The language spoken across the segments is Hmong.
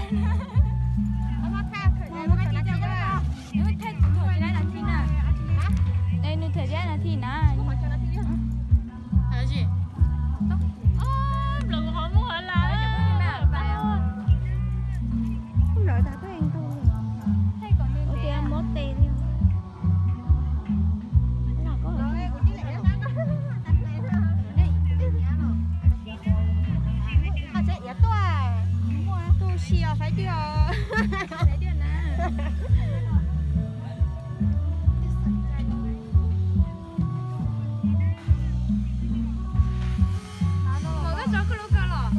Nws them tias nws them tias nws them tias nws them na. Lawv qhov muag las. Lawv tas tuaj ntau. Ua tias muab tes li. Koj tsev iav tuaj, muaj tus si os, saib twg os. Koj tso koj lub kaw los.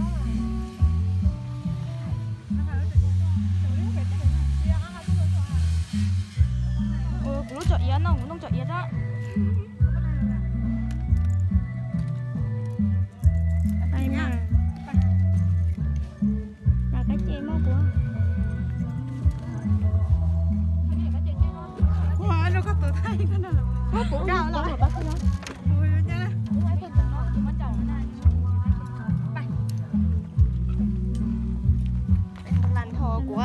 Kuv lub tso iav no, kuv lub tso iav rau. Mas kab ce muaj kuv. Ua rau koj tus thaij koj no los. Kuv kuv los. Las nthos kuv.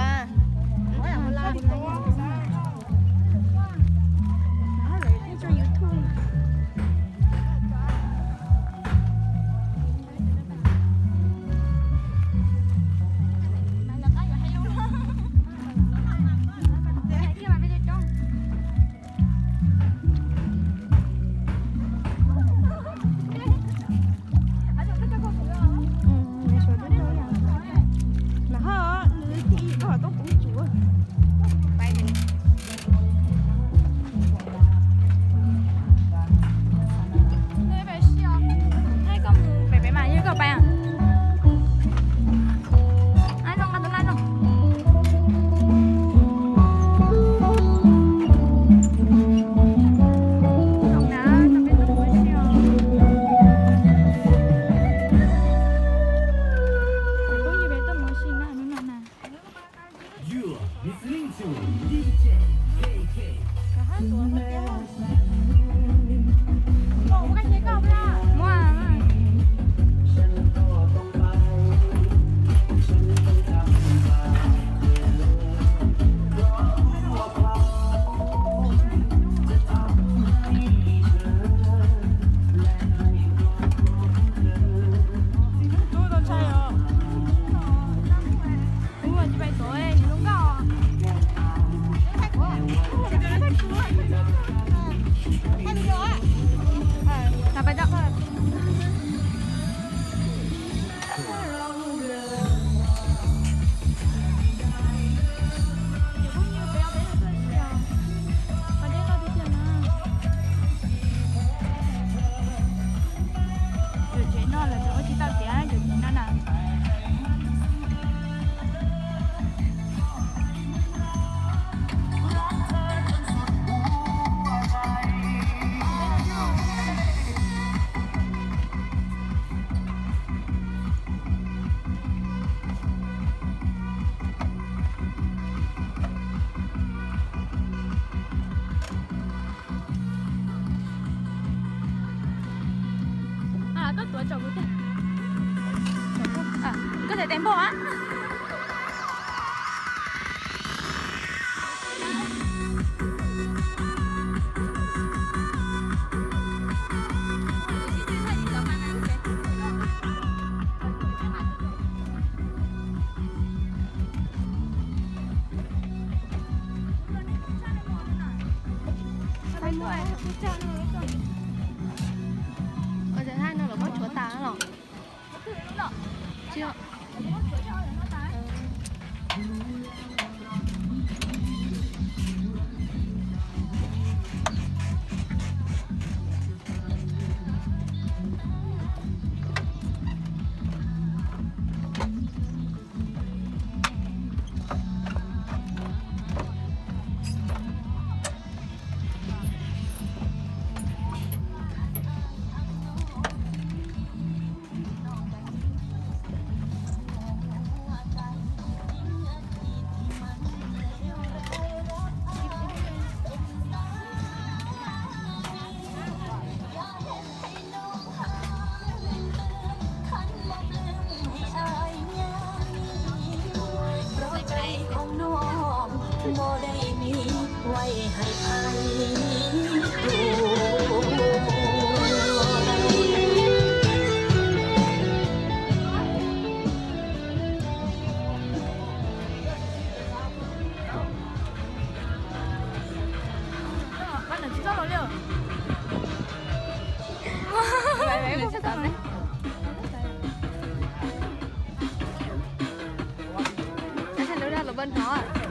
Tso YouTube. Mas ho nws ti koj tom koob tsuv. Thaij koj mus pem pem mas yog koj pais. Yuav tsev no lawm tseem ua tsis tau tiav, yuav tsev no na. Koj tuav tsom kuv tiag. Koj tseem tes npog a. Ua cov thaj no los muab tshuav tas los? Lub dag los npaj hnov.